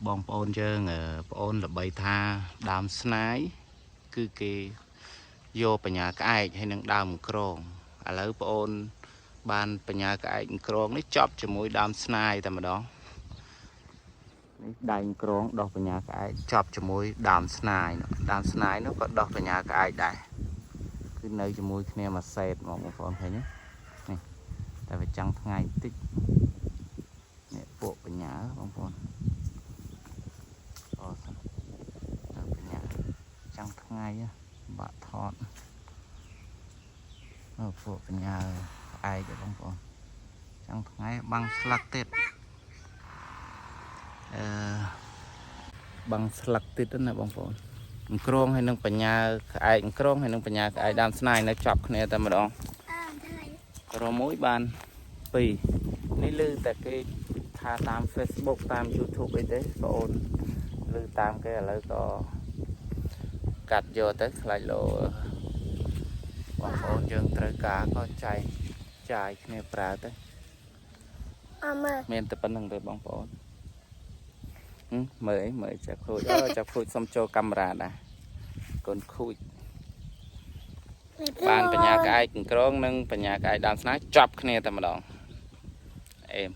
បងប្អូនយើងប្អូនល្បីថាដើមស្នាយគឺគេយកបញ្ញាក្អែកហើយនឹងដើមក្រងឥឡូវប្អូនបានបញ្ញាក្អែកក្រងនេះចប់ជាមួយដើមស្នាយតែម្ដងនេះដៃក្រងដោះបញ្ញាក្អែកចប់ជាមួយដើមស្នាយនោះដើមស្នាយនោះក៏ដោះបញ្ញាក្អែកដែរគឺនៅជាមួយគ្នាមួយសេតមកបងប្អូនឃើញទេនេះតែវាចាំងថ្ងៃបន្តិចនេះពួកបញ្ញាបងប្អូនអូសិនទៅបញ្ញាចាំងថ្ងៃបាក់ថតអូពួកបញ្ញាក្អែកបងប្អូនចាំងថ្ងៃបាំងស្លឹកទៀតអឺបាំងស្លឹកទៀតណាបងប្អូន ក្រងហើយនឹងបញ្ញាក្អែកក្រងហើយនឹងបញ្ញាក្អែកដើមស្នាយនៅចាប់គ្នាតែម្ដង អើថៃ រមួយបានពីរនេះឮតែគេថាតាម Facebook តាម YouTube អីទេបងអូនឮតាមគេឥឡូវក៏កាត់យកទៅខ្លាចលោបងប្អូនយើងត្រូវការក៏ចែកចាយគ្នាប្រើទៅ អមើ មានតែប៉ុណ្្នឹងទេបងប្អូនហឹមមើលអីមើលចាប់ខូចអូចាប់ខូចសុំចូលកាមេរ៉ាដែរកូនខូច បានបញ្ញាក្អែកក្រងនិងបញ្ញាក្អែកដើមស្នាចាប់គ្នាតែម្ដងអេម។